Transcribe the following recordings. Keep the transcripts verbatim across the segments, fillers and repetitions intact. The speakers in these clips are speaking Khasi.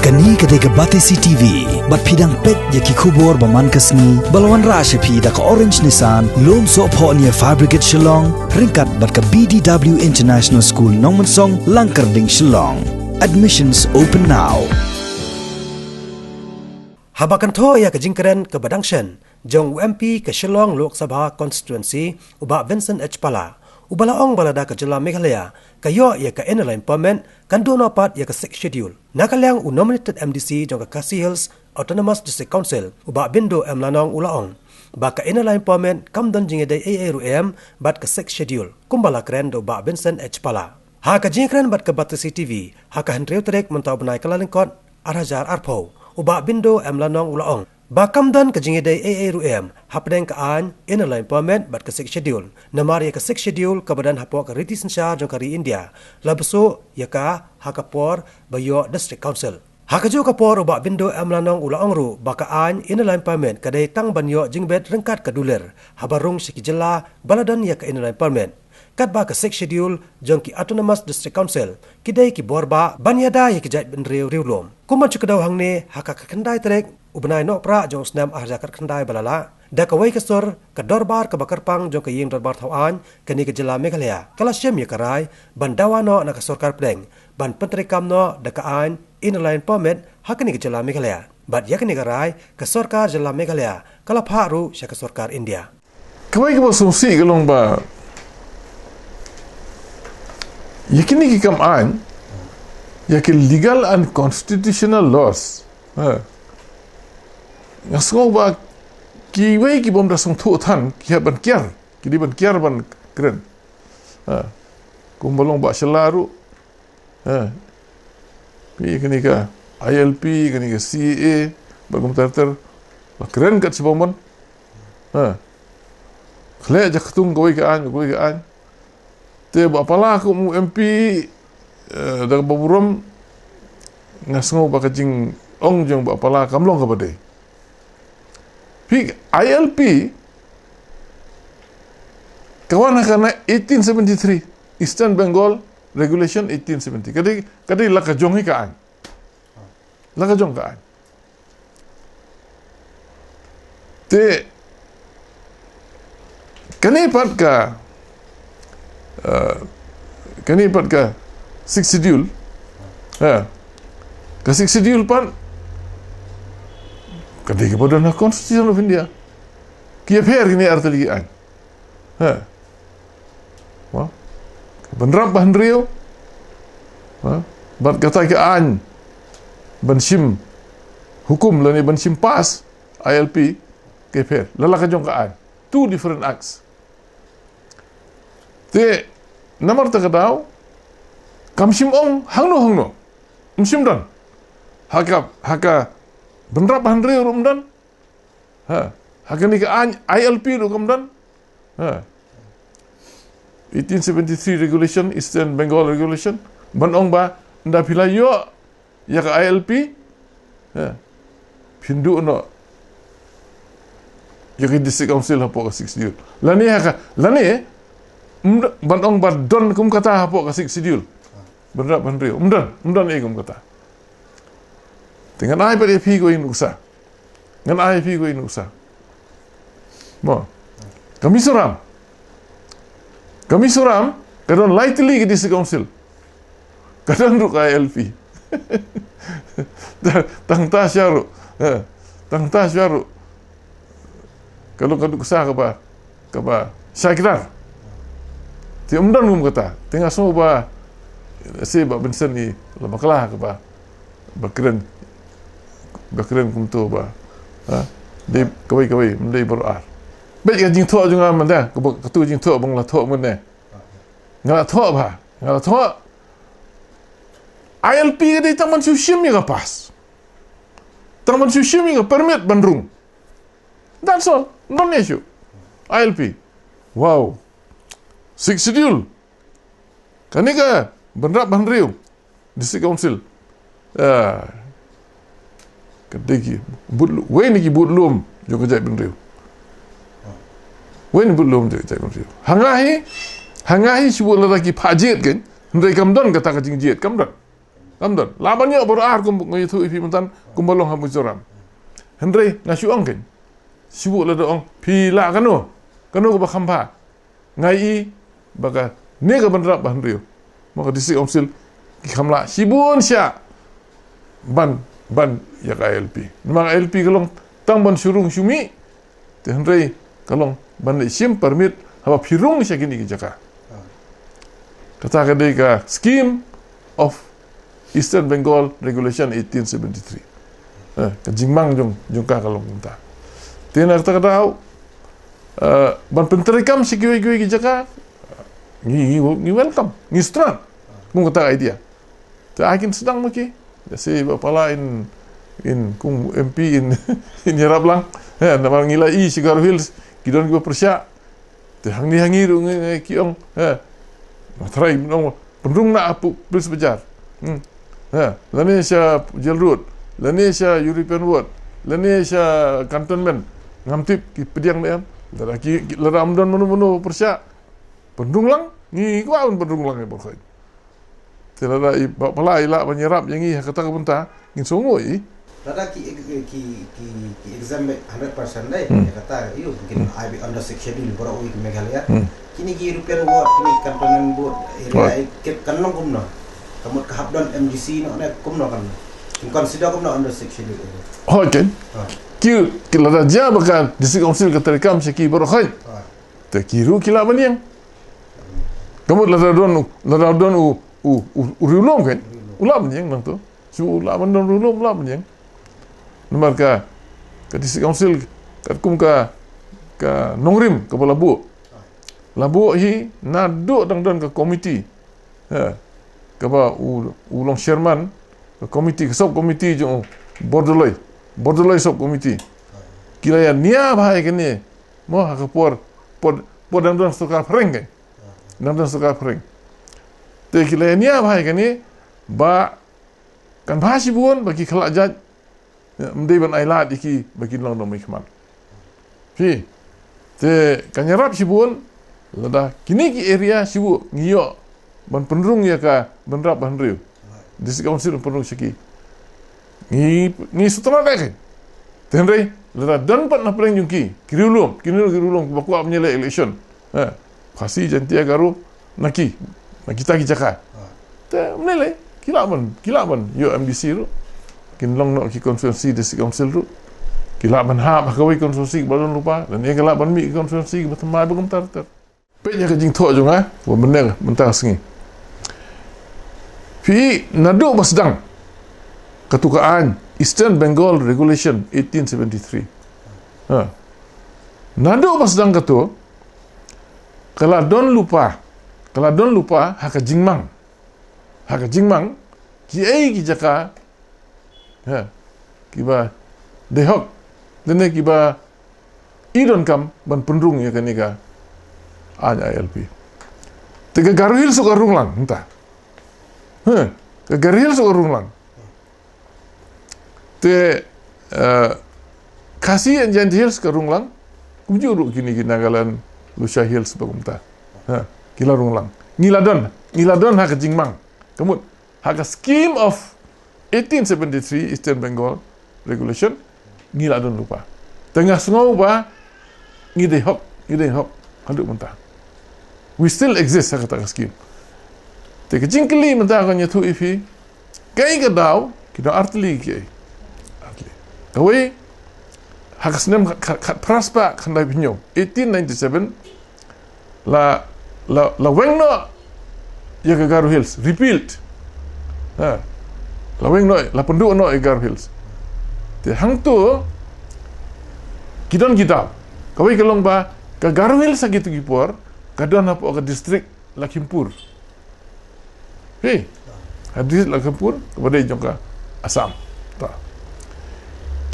Kane ka dei ka Batesi T V, bad phi dang peit ïa ki khubor ba man ka sngi, ba la wanrah sha phi da ka Orange Nissan, Lumsohphoh near Fire Brigade Shillong, ryngkat bad ka B D W International School Nongmensong, Langkyrding, Shillong. Admissions open now. Haba kynthoh ïa ka jingkren kaba dang shen jong u M P ka Shillong Lok Sabha Constituency, u Bah Vincent H Pala, uba la ong ba lada ka jylla Meghalaya ka ïoh ïa ka Inner Line Permit, kan duh noh pat ïa ka Sixth Schedule. Na ka liang u nominated M D C jong ka Khasi Hills Autonomous District Council, u Bah Bindo M Lanong, u la ong ba ka Inner Line Permit kam don jingïadei ei ei ruh em bad ka Sixth Schedule, kumba la kren da u Bah Vincent H Pala. Ha ka jingkren bad ka Batesi T V ha ka hynriew tarik mynta u bnai Kyllalyngkot, ar hajar arphew, u Bah Bindo M Lanong u la ong ba kam don ka jingïadei ei ei ruh em hapdeng ka aiñ Inner Line Permit bad ka Sixth Schedule, namar ïa ka Sixth Schedule kaba don hapoh ka riti synshar jong ka ri India, la bsuh ïa ka ha ka por ba ïoh District Council. Ha kajuh ka por u Bah Bindo M Lanong u la ong ruh ba ka aiñ Inner Line Permit ka dei tang ban ïoh jingbit ryngkat ka dulir haba rung sha ki jylla ba la don ïa ka Inner Line Permit. Katba ka Sixth Schedule jong ki Autonomous District Council ki dei ki bor bah ban ïada ïa ki jaitbynriew riewlum. Kum ban shu kdew hangne, ha ka khatkhyndai tarik u bnai Nohprah jong u snem ar hajar khatkhyndai ba la lah, da kawei ka sur, ka dorbar kaba kyrpang jong ka Ïing Dorbar Thaw Aiñ kane ka jylla Meghalaya ka la shim ïa ka rai ban dawa noh na ka sorkar pdeng ban pyntreikam noh da ka aiñ Inner Line Permit ha kane ka jylla Meghalaya. Bad ïa kane ka rai ka sorkar jylla Meghalaya ka la phah ruh sha ka sorkar India. Kawei kaba sngewsih ka long ba ïa kine ki kam aiñ, ïa ki legal and constitutional laws, ha, nga sngew ba kiwei ki bym da sngewthuh than ki hap ban kiar, ki dei ban kiar ban kren. Ha. Kumba long ba shala ruh, ha, phi, kane ka I L P, kane ka C A A, bad kumta ter ter, la kren kat shibun bun. Ha. Khleh ja ktung kawei ka aiñ, kawei ka aiñ. Te Bah Pala kum u M P, eh, da kaba burom, nga sngew ba ka jingong jong Bah Pala kam long kaba dei. Phi, I L P ka wan ha ka na eighteen seventy-three, Eastern Bengal Regulation eighteen seventy. Ka dei, ka dei la ka jong hi ka aiñ. La ka jong ka aiñ. Te kane pat ka, eh, kane pat ka Sixth Schedule. Ha. Ka Sixth Schedule pat ka dei kaba don ha Constitution of India. Ki ïapher kine ar tylli ki aiñ. Ha. Wa. Bynrap ba hynriew. Ha. Bad kata ka aiñ ban shim hukum lane ban shim pass I L P ka ïapher. La la ka jong ka aiñ. Two different acts. Te namar kata ka daw kam shym ong hangno hangno. Ym shym don. Ha ka, ha ka bynrap ba hynriew ruh ym don. Ha. Ha kane ka aiñ I L P ruh kam don. Ha. Eighteen seventy-three regulation, Eastern Bengal regulation, ban ong ba ynda phi la ïoh ïa ka I L P, ha, phin duh noh ïa ka District Council hapoh ka Sixth Schedule. Lane ha ka, lane, ym d-, ban ong ba don kum kata hapoh ka Sixth Schedule. Bynrap ba hynriew. Ym don, ym don ei kum kata. Te ngan ai pat ïa phi kawei nuksa. Ngan ai ïa phi kawei nuksa. Mo. Ka Mizoram. Ka Mizoram ka don lai tylli ki District Council. Ka don ruh ka I L P. Tang ta sha ruh. Eh, tang ta sha ruh. Ka long ka nuksa kaba, kaba shai kdar. Te ym don kum kata. Te nga sngew ba, se ba Vincent i la bakla kaba, ba kren, ba kren kumto ba, ha? Dei kawei kawei, ym dei baroh ar. Bad ka jingthoh jong nga mynta, kaba, katu jingthoh ba nga la thoh mynne. Nga la thoh ba, nga la thoh. I L P ka dei tang ban shu shim ïa ka pass. Tang ban shu shim ïa ka permit ban rung. That's all. Ym don issue. I L P. Wow. Sixth Schedule. Kane ka bynrap ba hynriew. District Council. Ah. Ka dei ki bud lu-, wei na ki bud lum jong ka jaitbynriew. Wei na bud lum jong ka jaitbynriew. Ha nga hi, ha nga hi shu bud lada ki phah jied kan. Hynrei kam don kata ka jingjied, kam don. Kam don. Lah ban ïoh baroh ar kum nga ïathuh ïa phi mynta kumba long ha Mizoram. Hynrei nga shu ong kein. Shu buh lada ong phi lah kano. Kano kaba kham bha. Nga ïohi ba kane ka bynrap ba hynriew, mo, ka District Council ki kham lah shibun sha ban, ban ïa ka I L P. Namar I L P ka long tang ban shu rung shu mih. Te hynrei ka long ban leit shim permit haba phi rung sha kine ki jaka. Kata ka dei ka scheme of Eastern Bengal Regulation eighteen seventy-three. Eh, ka jingmang jong, jong ka ka long kumta. Te na kata ka daw, eh, ban pyntreikam sha kiwei kiwei ki jaka, ngi, ngi, ngi welcome, ngi sngewthuh. Kum kata ka idea. Te ai kin sdang ma ki. Lehse ba pala in, in kum M P in, in ïarap lang. Eh, namar ngi la i sha Garo Hills, ki don kiba pyrshah. Te hangne hangne ruh ngi, ngi ki ong, eh. Nga tharai nong pynrung na apu Police Bazar. Hmm. Eh, lane sha Jail Road, lane sha European Ward, lane sha Cantonment. Ngam tip ki pdiang ne em. Lada ki, ki, lada ym don mano mano pyrshah. Pynrung lang, ngi kwah pynrung lang ïa baroh. Te lada i, ba, pala i lah ban ïarap ïa ngi ha kata ka bynta, ngin sngewnguh ïa i. Lada ki, ki, ki, ki exempt hundred percent dei, hmm, ïa kata, ïa u, mungkin, hmm, ai beit under Sixth Schedule, baroh kawei ka Meghalaya. Hmm. Kine ki European Ward, kine ki Cantonment Board, area, right, i, ki, kan long kumno. Ka mut ka hap don M D C noh, ne kumno kan. Kin consider kumno under Sixth Schedule area. Hooid, kan? Ha. Ki, ki lada jia ba ka District Council ka treikam sha ki baroh. Ha. Te ki ruh ki lah ban ïeng. Ka mut lada don, lada don u, u, u, u riewlum kan. U lah ban ïeng nangto. Shu u lah ban don riewlum, u lah ban ïeng. Namar ka, ka District Council, katkum ka, ka nongrim, kaba la buh. La buh hi, naduh dang don ka komiti. Ha. Kaba u, u long chairman, ka komiti, ka sub komiti jong u, Bordoloi. Bordoloi sub komiti. Ki la ïa nia bha ïa kane. Mo ha ka por, por, por dang don sorkar phareng kan. Dang don sorkar phareng. Te ki la ïa nia bha ïa kane, ba kan bha shibun, ba ki khlad jait, ym dei ban ai lad ïa ki, ba kin long dong mei khmat. Phi, te kan ïarap shibun, lada kine ki area shibun, ngi ïoh, ban pynrung ïa ka, bynrap ba hynriew. District Council pynrung sha ki. Ngi, ngi sngewtynnat ïa ki. Te hynrei, lada don pat na pdeng jong ki, ki riewlum, kine ki riewlum, kiba kwah ban ïaleh election. Ha, Khasi, Jaintia, Garo, na ki, na kita ki jaka. Te, ym lei lei, ki lah ban, ki lah ban, ïoh M D C ruh. Kin long noh ki constituency District Council ruh. Ki lah ban hap ha kawei constituency ba don lypa, lane ki lah ban mih constituency ba thymmai ba kumta ter ter. Peit ïa ka jingthoh jong nga, ba mynne mynta ka sngi. Phi, naduh ba sdang kato ka aiñ, Eastern Bengal Regulation eighteen seventy-three. Ha. Naduh ba sdang kato, ka la don lypa, ka la don lypa ha ka jingmang. Ha ka jingmang, kiei ki jaka, ha, kiba dei hok, lane kiba i donkam ban pynrung ïa kane ka aiñ I L P. Te ka Garo Hills ka rung lang, mynta. Ha, ka Garo Hills ka rung lang. Te, eh, Khasi and Jaintia Hills ka rung lang. Kumjuh ruh kine ki Nagaland, Lushai Hills ba kumta. Ha, ki la rung lang. Ngi la don, ngi la don ha ka jingmang. Ka mut, ha ka scheme of eighteen seventy-three Eastern Bengal Regulation, ngi la don lypa. Te nga sngew ba, ngi dei hok, ngi dei hok, haduh mynta. We still exist ha kata ka scheme. Te ka jingkylli mynta ka ïathuh ïa phi, kaei ka daw, ki don artylli kiei. Artylli. Kawei, ha ka snem khat, khat, khatphra spah khyndai phew hynñiew, eighteen ninety-seven, la, la, la weng noh ïa ka Garo Hills, repealed. Ha. La weng noh, la pynduh noh ïa Garo Hills. Te hangto, ki don ki daw. Kawei ka long ba, ka Garo Hills ha kito ki por, ka don hapoh ka district Lakhimpur. Hei, ha district Lakhimpur, kaba dei jong ka Assam. Ta.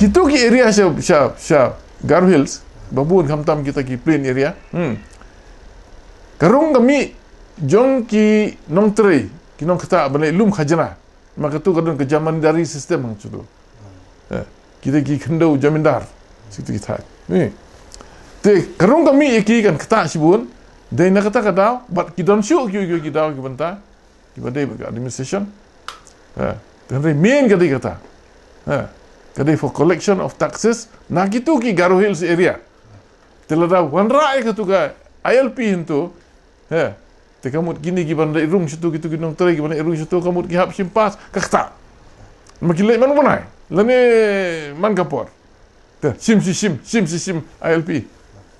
Kito ki area sha, sha, sha Garo Hills, ba bun khamtam kita ki plain area. Hmm. Ka rung ka mih jong ki nongtrei, ki nongktah ban leit lum khajna. Ma kato ka don ka jamindari system hangto. Eh, kita ki khyndew jamindar. Siti ki thait. Ni. Te ka rung ka mih ïa ki kan ktah shibun. Dei na kata ka daw, bad ki don shuh ki, ki, ki daw ki bynta. Kiba dei bad ka administration. Ha, te hynrei main ka dei kata. Ha, ka dei for collection of taxes na kitu ki Garo Hills area. Te lada wanrah ïa katu ka I L P hyntu. Ha, te ka mut kine ki ban leit rung shatu, kitu ki nongtrei ki ban leit rung shatu, ka mut ki hap shim pass, ka kata. Ma ki leit man u bnai lane man ka por. Te shim shi shim, shim shi shim I L P.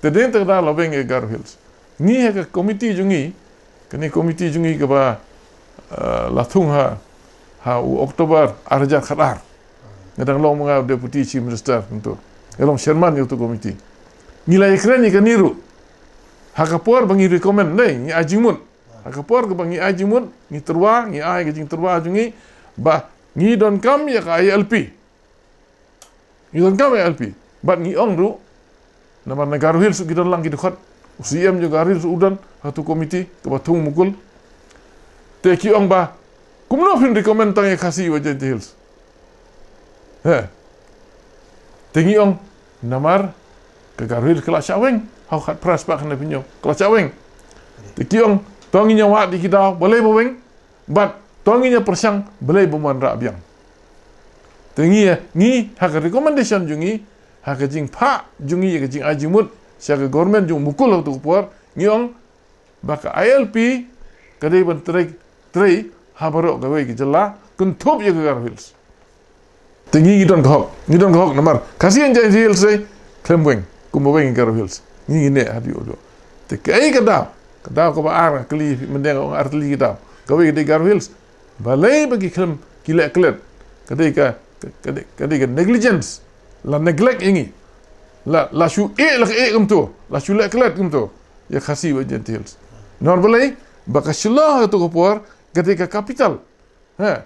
Te dei te ka da la weng ïa Garo Hills. Ngi ha ka committee jong ngi, kane committee jong ngi kaba, eh, la thung ha, ha u October ar hajar khatar. Nga dang long ma nga deputy chief minister hyntu. Nga long chairman ïa utu committee. Ngi la ïakren ïa kane ruh. Ha ka por ba ngi recommend, dei, ngi ai jingmut. Ha ka por kaba ngi ai jingmut, ngi tyrwa, ngi ai ka jingtyrwa jong ngi ba ngi donkam ïa ka I L P. Ngi donkam ïa ka I L P. Bad ngi ong ruh, namar na Garo Hills ki don lang ki dkhot. U C M jong Garo Hills u don ha utu committee kaba thung mukul. Te ki ong ba kumno phin recommend tang ïa Khasi wa Jaintia Hills. He. Te ngi ong, namar ka Garo Hills ka la shah weng. Haw khatphra spah khyndai phew hynñiew ka la shah weng. Te ki ong, to ngin ïa wad ïa ki daw balei ba weng. Bad to ngin ïa pyrshang balei ba ym wanrah biang. Te ngi, ngi ha ka recommendation jong ngi, ha ka jingphah jong ngi, ka jingai jingmut sha ka government jong u mukul ha utu ka por, ngi ong ba ka I L P ka dei ban trei, trei ha baroh kawei ka jylla, kynthup ïa ka Garo Hills. Te ngi, ngi don ka hok, ngi don ka hok namar Khasi and Jaintia Hills, eh, khlem weng kumba weng Garo Hills. Ngi, ngi neh haduh haduh. Te kaei ka daw, ka daw kaba ar, kali mynta nga ong ar tylli ki daw. Kawei ka dei Garo Hills. Balei ba ki khlem, ki leh klet? Ka dei ka, ka, ka dei, ka dei ka negligence. La neglect ïa ngi. La, la shu ïeh, la ka ïeh kumto, la shu leh klet kumto ïa Khasi wa Jaintia Hills. Namar balei? Ba ka Shillong ha kato ka por ka dei ka capital. Ha.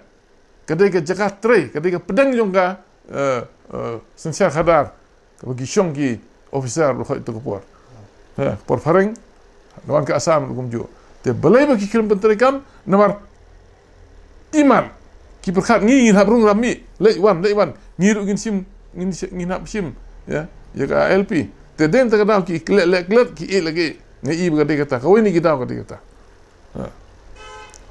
Ka dei ka jaka trei, ka dei ka pdeng jong ka, eh, eh, synshar khadar kaba ki shong ki officer ruh ha kato ka por. Ha, por phareng, wan ka Assam ruh kumjuh. Te balei ba ki khlem pyntreikam? Namar imat ki pyrkhat ngi ngin hap rung ram mih, leit wan, leit wan. Ngi ruh ngin shim, ngin shi-, ngin hap shim ïa, ïa ka I L P. Te dei te ka daw ki leh, leh klet, ki ïeh la ki ïeh. Nga i ba ka dei kata, kawei na ki daw ka dei kata. Ha.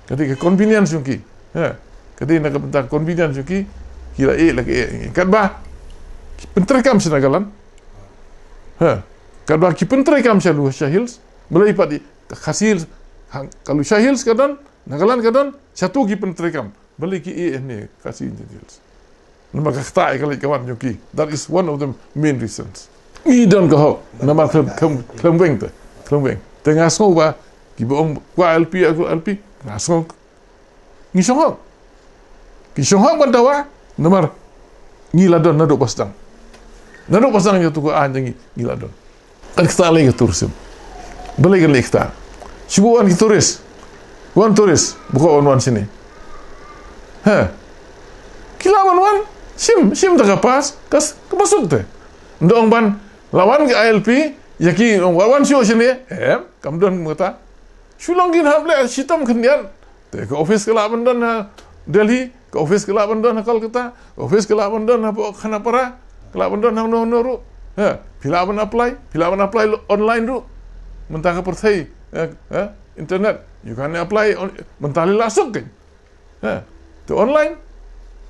Ka dei ka convenience jong ki. Ha. Ka dei na ka bynta convenience jong ki, ki la ïeh la ki ïeh. Katba ki pyntreikam sha Nagaland. Ha. Katba ki pyntreikam sha Lushai Hills. Balei pat i ka Khasi Hills, ha, ka Lushai Hills ka don, Nagaland ka don, shatu ki pyntreikam. Balei ki ïeh hangne Khasi Indian Hills? Namar ka ktah ïa ka leit ka wan jong ki. That is one of the main reasons. Ngi don ka hok namar khlem, khlem, khlem weng te, khlem weng. Te nga sngew ba kiba ong kwah I L P, kwah I L P, nga sngew ngi shong hok. Ki shong hok ban dawa namar ngi la don naduh ba sdang. Naduh ba sdang ïa tu ka aiñ jong ngi, ngi la don. Kan ktah lei ka tourism. Balei kan lei ktah? Shu wan ki tourist. Wan tourist, buka wan wan shane. Ha. Ki lah wan wan. Shim, shim da ka pass, kas, ka masuk te. Nda ong ban la wan ki I L P, ïa ki ong wan wan shu shane. Em, kam don mata. Shu long kin hap leh shitom khyndiat. Te ka office ka lah ban don ha Delhi, ka office ka lah ban don ha Kolkata, ka office ka lah ban don ha Khanapara, ka lah ban don ha no no ruh. Ha, phi lah ban apply, phi lah ban apply lo-, online ruh. Mynta ka pyrthei, eh, eh, internet, you can apply on, mynta lei la suk kan. Ha, te online,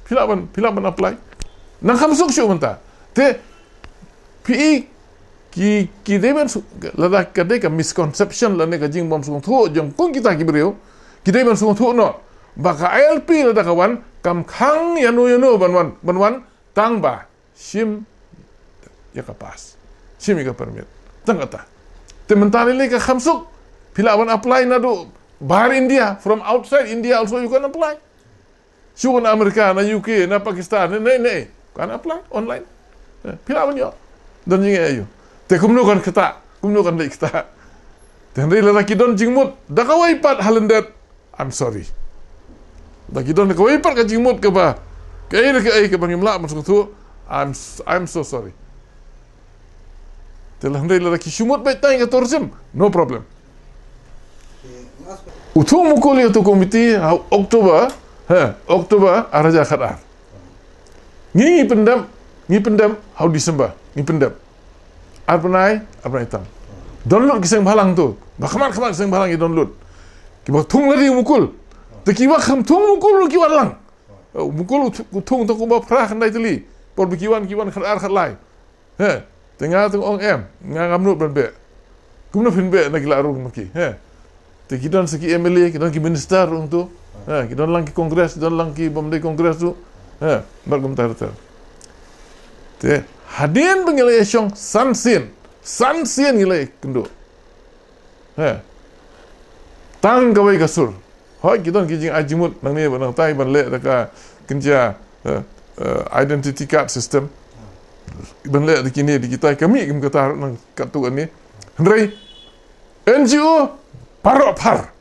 phi lah ban, phi lah ban apply. Nang kham suk shu mynta. Te phi i ki, ki dei ban su-, lada ka dei ka misconception lane ka jingbym sngewthuh jong kum kita ki briew, ki dei ban sngewthuh noh ba ka I L P lada ka wan, kam khang ïano ïano ban wan, ban wan, tang ba shim ïa ka pass, shim ïa ka permit. Tang kata. Te mynta lei ka kham suk, phi lah ban apply naduh bar India, from outside India also you can apply. Shu na America, na U K, na Pakistan, ne, ne, ne. Kan apply online. Eh, phi lah ban ïoh. Don jingeh aïu? Te kumno kan ktah, kumno kan lei ktah? Te hynrei lada ki don jingmut da kawei pat ha lyndet, I'm sorry. Da ki don da kawei pat ka jingmut kaba kaei da kaei kaba ngim lah ban sngewthuh, I'm s-, I'm so sorry. Te la hynrei lada ki shu mut beit tang ïa ka tourism, no problem. U thung mukul ïa utu committee ha October, ha, October ar hajar khatar. Ngi, ngi pyndep, ngi pyndep ha u December, ngi pyndep. Ar bnai, ar bnai tam. Don lut ki seng bhalang tu. Ba khmat khmat ki seng bhalang ki don lut. Kiba thung lade mukul. Te kiba kham thung mukul ki wan lang. Eh, u Mukul u thu-, u thung tang kumba phra khyndai tylli. Por ba ki wan, ki wan khatar khatlai. He, te nga tang ong em, nga ngam nud ban beh. Kumno phin beh na ki la rung ma ki, he. Te ki don sa ki M L A, ki don ki minister rung tu. He, ki don lang ki Congress, ki don lang ki bym dei Congress tu. He, mar kumta ter ter. Te, hadien ba ngi la ïashong san sien, san sien ngi la ïakynduh. He. Tang kawei ka sur. Hooid, ki don ki jingai jingmut nangne bad nangtai ban leh da ka kynja, eh, eh, identity card system. Ban leh da kine da kitai, ka mih kim kata ruh nang katto katne. Hynrei N G O baroh phar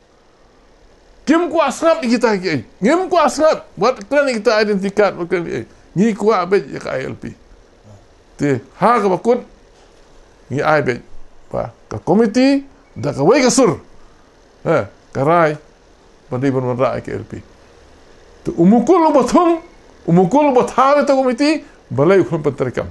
kim kwah sngap ïa kita kiei. Ngim kwah sngap wat kren ïa kita identity card, wat kren kiei. Ngi kwah beit ïa ka I L P. Te ha kaba kut ngi ai beit ba ka komiti da kawei ka sur, eh, ka rai ba dei ban wanrah ïa ka I L P. Te u Mukul uba thung, u Mukul uba thaw ïa ka komiti, balei u khlem pyntreikam?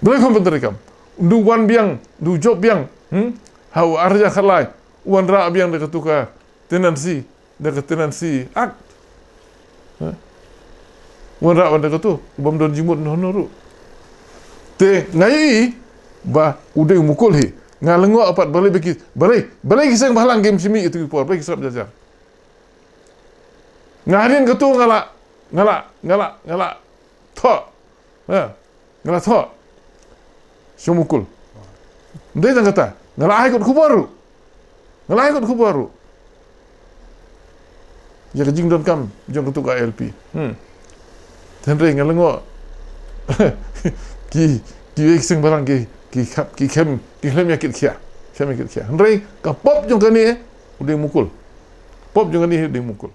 Balei u khlem pyntreikam? U dei u wan biang, u dei u jop biang, hmm? Ha u ar hajar khatlai u wanrah biang da katu ka tenancy, da ka Tenancy Act. Eh? Wanrah biang da katu, u bym don jingmut hano hano ruh. Te nga ïohi ba u dei u Mukul hi. Nga lyngngoh pat balei ba ki, balei, balei ki seng bhalang kim shim ïa katu ki por, balei ki sngap jar jar. Nga hadien katu nga la, nga la, nga la, nga la thoh. Ha, nga la thoh sha u Mukul. Ym dei tang kata, nga la ai kot khubor ruh. Nga la ai kot khubor ruh ïa ka jingdonkam jong katu ka I L P. Hmm. Hynrei nga lyngngoh ki, kiwei ki seng bhalang ki, ki khap, ki khlem, ki khlem ïa kit khia. Khlem ïa kit khia. Hynrei ka pop jong kane u dei u Mukul. Pop jong kane u dei u Mukul.